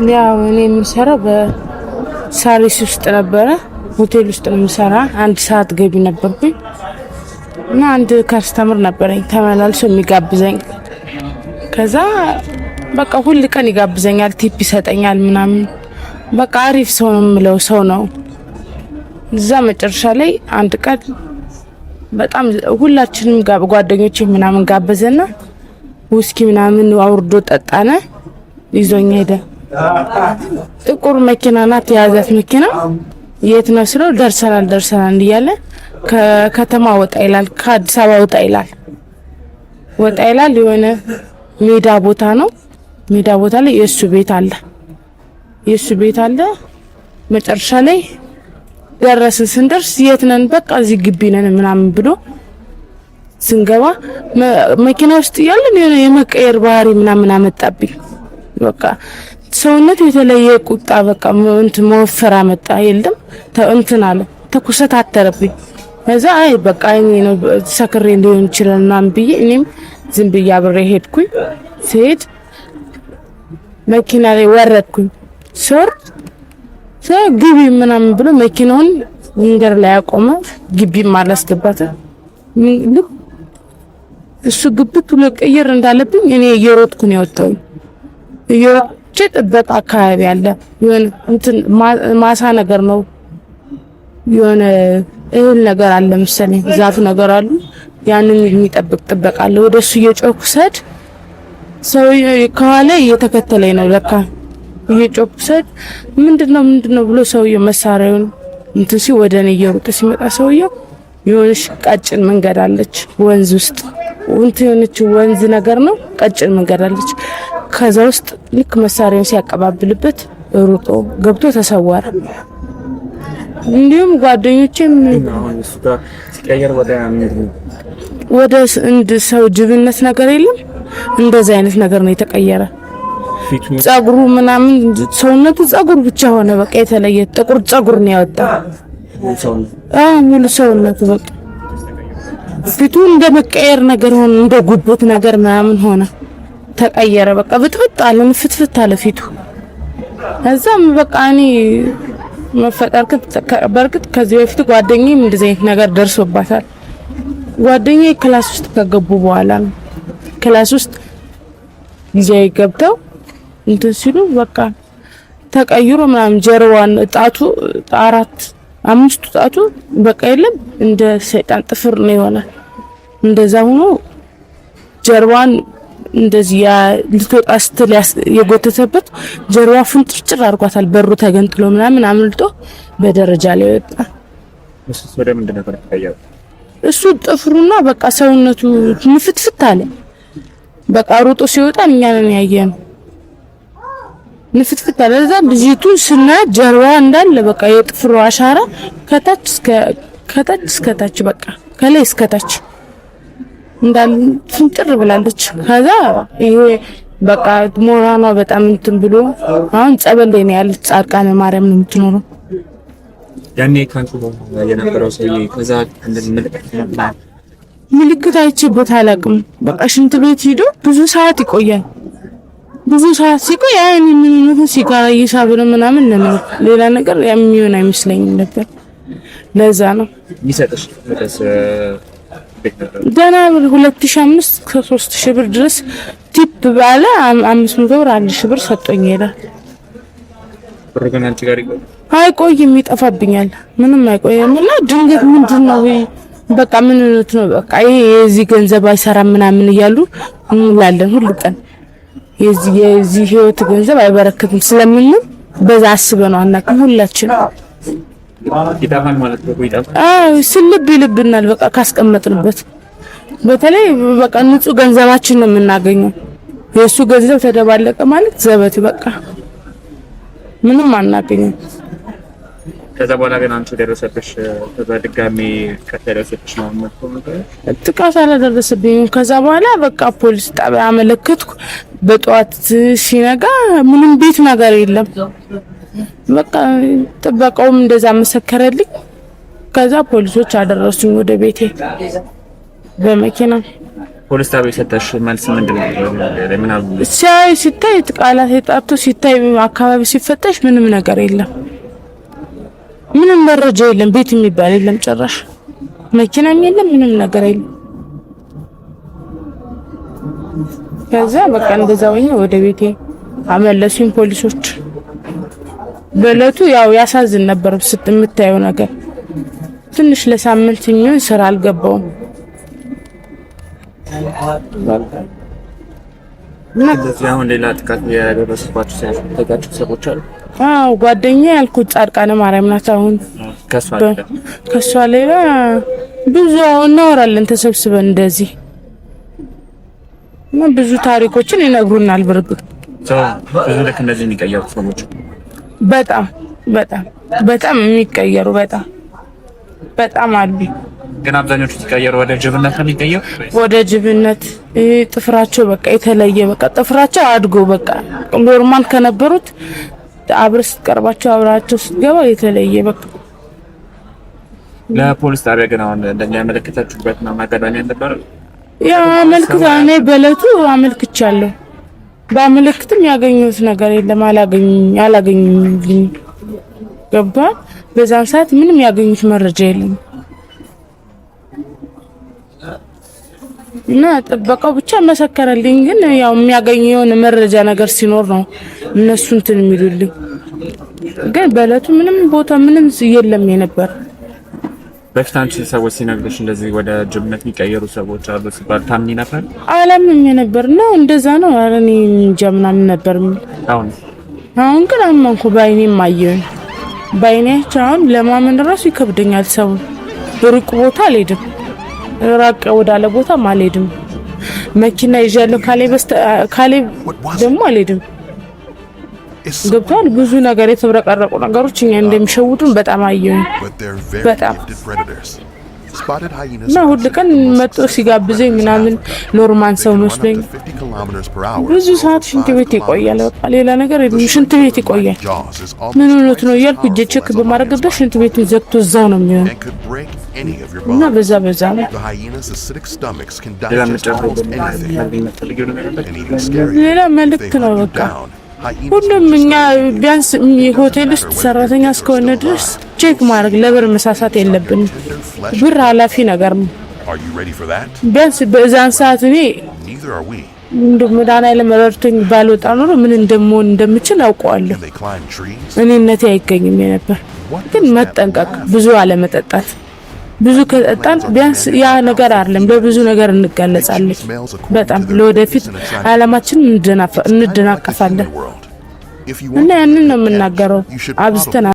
ያው እኔ የምሰራው በሳሪስ ውስጥ ነበረ፣ ሆቴል ውስጥ ነው የምሰራ። አንድ ሰዓት ገቢ ነበርኩኝ እና አንድ customer ነበረኝ ተመላልሶ የሚጋብዘኝ። ከዛ በቃ ሁል ቀን ይጋብዘኛል፣ tip ይሰጠኛል ምናምን። በቃ አሪፍ ሰው ነው የምለው ሰው ነው። እዛ መጨረሻ ላይ አንድ ቀን በጣም ሁላችንም ጓደኞቼ ምናምን ጋበዘና ውስኪ ምናምን አውርዶ ጠጣነ። ይዞኝ ሄደ። ጥቁር መኪና ናት የያዛት መኪና። የት ነው ስለው ደርሰናል ደርሰናል እያለ ከከተማ ወጣ ይላል፣ ከአዲስ አበባ ወጣ ይላል፣ ወጣ ይላል። የሆነ ሜዳ ቦታ ነው። ሜዳ ቦታ ላይ የእሱ ቤት አለ፣ የእሱ ቤት አለ። መጨረሻ ላይ ደረስን። ስንደርስ የት ነን? በቃ እዚህ ግቢ ነን ምናምን ብሎ ስንገባ መኪና ውስጥ እያለን የሆነ የመቀየር ባህሪ ምናምን አመጣብኝ። በቃ ሰውነቱ የተለየ ቁጣ በቃ እንትን መወፈር አመጣ። የለም እንትን አለ፣ ተኮሰታተረብኝ። ከዛ አይ በቃ እኔ ነው ሰክሬ ሊሆን ይችላል ምናምን ብዬ እኔም ዝም ብዬ አብሬ ሄድኩኝ። ስሄድ መኪና ላይ ወረድኩኝ። ስወርድ ግቢ ምናምን ብሎ መኪናውን መንገድ ላይ አቆመ። ግቢም አላስገባትም። ልክ እሱ ግብት ብሎ ቅይር እንዳለብኝ እኔ እየሮጥኩ ነው የወጣሁኝ። እየሮጥኩ ጥበቃ አካባቢ አለ የሆነ እንትን ማሳ ነገር ነው፣ የሆነ እህል ነገር አለ መሰለኝ፣ ዛፍ ነገር አሉ። ያንን የሚጠብቅ ጥበቃ አለ። ወደ እሱ እየጮኩ ስሄድ ሰውዬው ከኋላ እየተከተለኝ ነው ለካ። እየጮኩ ስሄድ ምንድነው ምንድነው ብሎ ሰውዬው መሳሪያውን እንትን ሲል ወደ እኔ እየሮጠ ሲመጣ ሰውዬው የሆነች ቀጭን መንገድ አለች ወንዝ ውስጥ እንትን የሆነች ወንዝ ነገር ነው፣ ቀጭን መንገድ አለች። ከዛ ውስጥ ልክ መሳሪያውን ሲያቀባብልበት ሩጦ ገብቶ ተሰወረ። እንዲሁም ጓደኞቼም ወደ እንድ ሰው ጅብነት ነገር የለም እንደዚህ አይነት ነገር ነው የተቀየረ። ጸጉሩ ምናምን ሰውነቱ ጸጉር ብቻ ሆነ። በቃ የተለየ ጥቁር ጸጉር ነው ያወጣው። አዎ ሙሉ ሰውነቱ በቃ ፊቱ እንደ መቀየር ነገር ሆነ፣ እንደ ጉበት ነገር ምናምን ሆነ፣ ተቀየረ። በቃ ብጥብጥ አለ፣ ፍትፍት አለ ፊቱ። እዛም በቃ እኔ መፈጠር በእርግጥ ከዚህ በፊት ጓደኛዬም እንደዚህ አይነት ነገር ደርሶባታል። ጓደኛዬ class ውስጥ ከገቡ በኋላ ነው class ውስጥ ጊዜያዊ ገብተው እንትን ሲሉ በቃ ተቀይሮ ምናምን ጀርባዋን ጣቱ አራት አምስቱ ጣቱ በቃ የለም እንደ ሰይጣን ጥፍር ነው ይሆናል። እንደዛ ሆኖ ጀርባዋን እንደዚህ ልትወጣ ስትል የጎተተበት ጀርባ ፍንጥርጭር አድርጓታል። በሩ ተገንጥሎ ምናምን አምልጦ በደረጃ ላይ ወጣ። እሱ ጥፍሩና በቃ ሰውነቱ ንፍትፍት አለ። በቃ ሮጦ ሲወጣ እኛ ነን ያየነው። ንፍትፍት አለ። እዛ ልጅቱ ስናያት ጀርባ እንዳለ በቃ የጥፍሩ አሻራ ከታች እስከ ከታች እስከ ታች በቃ ከላይ እስከ ታች እንዳለ ፍንጥር ብላለች። ከዛ ይሄ በቃ ሞራኗ በጣም እንትን ብሎ አሁን ጸበል ላይ ነው ያለች። ጻድቃነ ማርያም ነው የምትኖረው። ያኔ ካንቺ የነበረው ሰውዬ ከዛ እንደዚህ ምልክት አይቼበት አላውቅም። በቃ ሽንት ቤት ሂዶ ብዙ ሰዓት ይቆያል። ብዙ ሰዓት ሲቆይ አይ ምን ነው ሲጋራ እየሳበ ነው ምናምን ነው፣ ሌላ ነገር የሚሆን አይመስለኝም ነበር። ለዛ ነው የሚሰጥሽ ደህና ብር 2005 ከ3000 ብር ድረስ tip ባለ 500 ብር 1000 ብር ሰጦኝ ይሄዳል። ብሩ ግን አንቺ ጋር ይቆይ አይቆይም፣ ይጠፋብኛል። ምንም አይቆይም። እና ድንገት ምንድን ነው በቃ ምን እውነት ነው በቃ ይሄ የዚህ ገንዘብ አይሰራም ምናምን እያሉ እንላለን ሁሉ ቀን የዚህ የዚህ ህይወት ገንዘብ አይበረክትም ስለምንም በዛ አስበነው አናውቅም ሁላችን ይጠፋል ማለት ነው። ይጠፋል። አዎ ስልብ ይልብናል። በቃ ካስቀመጥንበት በተለይ በቃ ንጹህ ገንዘባችን ነው የምናገኘው። የእሱ ገንዘብ ተደባለቀ ማለት ዘበት በቃ ምንም አናገኝም። ከዛ በኋላ ግን አንቺ ደረሰብሽ፣ ከዛ ድጋሜ ከተደረሰብሽ ነው ጥቃት አላደረሰብኝም። ከዛ በኋላ በቃ ፖሊስ ጣቢያ አመለከትኩ። በጠዋት ሲነጋ ምንም ቤት ነገር የለም። በቃ ጥበቃውም እንደዛ መሰከረልኝ። ከዛ ፖሊሶች አደረሱኝ ወደ ቤቴ በመኪና። ፖሊስ ጣቢያ የሰጠሽ መልስ ምንድን ነው? ምን አሉ? ሲያይ ሲታይ ቃላት የጣብቶ ሲታይ አካባቢ ሲፈተሽ ምንም ነገር የለም። ምንም መረጃ የለም። ቤት የሚባል የለም ጭራሽ፣ መኪናም የለም፣ ምንም ነገር የለም። ከዛ በቃ እንደዛ ሆኜ ወደ ቤቴ አመለሱኝ ፖሊሶች። በእለቱ ያው ያሳዝን ነበር የምታየው ነገር። ትንሽ ለሳምንት የሚሆን ስራ አልገባውም። እንደዚህ አሁን ሌላ ጥቃት የደረሰባቸው ሲያጠቃቸው ሰዎች አሉ? አዎ፣ ጓደኛ ያልኩት ጻድቃነ ማርያም ናት። አሁን ከሷ ሌላ ብዙ አሁን እናወራለን ተሰብስበን እንደዚህ እና ብዙ ታሪኮችን ይነግሩናል። በርግጥ ብዙ ልክ እንደዚህ የሚቀየሩ ሰዎች በጣም በጣም በጣም የሚቀየሩ በጣም በጣም አሉ። ግን አብዛኞቹ ሲቀየሩ ወደ ጅብነት ነው የሚቀየሩ። ወደ ጅብነት ጥፍራቸው በቃ የተለየ በቃ ጥፍራቸው አድጎ በቃ normal ከነበሩት አብረህ ስትቀርባቸው አብራቸው ስትገባ የተለየ በቃ። ለፖሊስ ጣቢያ ግን አሁን እንደኛ ያመለከታችሁበት ነው አጋጣሚ አልነበረም? ያው አመልክታ እኔ በእለቱ አመልክቻለሁ። በአመለክትም ያገኘሁት ነገር የለም። አላገኙልኝ ገባ። በዛን ሰዓት ምንም ያገኙት መረጃ የለም እና ጥበቃው ብቻ መሰከረልኝ። ግን ያው የሚያገኙ የሆነ መረጃ ነገር ሲኖር ነው እነሱ እንትን የሚሉልኝ። ግን በእለቱ ምንም ቦታ ምንም የለም የነበር። በፊት አንቺ ሰዎች ሲነግሩሽ እንደዚህ ወደ ጅብነት የሚቀየሩ ሰዎች አሉ ሲባል ታምኚ ነበር? አላምንም የነበር ነው እንደዛ ነው። ኧረ እኔ እንጃ ምናምን ነበር። አሁን ግን አመንኩ። በአይኔም አየሁኝ። በአይኔ አሁን ለማመን ራሱ ይከብደኛል። ሰው ሩቅ ቦታ አልሄድም፣ ራቅ ወዳለ ቦታም አልሄድም። መኪና ይዣለሁ ካሌ ደግሞ አልሄድም። ገብቷል። ብዙ ነገር የተብረቀረቁ ነገሮች እኛ እንደሚሸውዱን በጣም አየሁኝ። በጣም እና ሁል ቀን መጥቶ ሲጋብዘኝ ምናምን normal ሰው መስሎኝ ብዙ ሰዓት ሽንት ቤት ይቆያል። በቃ ሌላ ነገር ሽንት ቤት ይቆያል። ምን ሆኖት ነው እያልኩ እጄ check በማድረግበት ሽንት ቤቱን ዘግቶ እዛው ነው የሚሆነው እና በዛ በዛ ነው። ሌላ መልእክት ነው በቃ ሁሉም እኛ ቢያንስ የሆቴል ውስጥ ሰራተኛ እስከሆነ ድረስ check ማድረግ ለብር መሳሳት የለብንም። ብር ኃላፊ ነገር ነው። ቢያንስ በዛን ሰዓት እኔ እንደው መድኃኒዓለም ረድቶኝ ባልወጣ ኖሮ ምን እንደምሆን እንደምችል አውቀዋለሁ። እኔነቴ አይገኝም የነበር። ግን መጠንቀቅ፣ ብዙ አለመጠጣት። ብዙ ከጠጣን ቢያንስ ያ ነገር አይደለም ለብዙ ነገር እንጋለጻለን። በጣም ለወደፊት አላማችን እንደናቀፋለን እና ያንን ነው የምናገረው አብዝተን።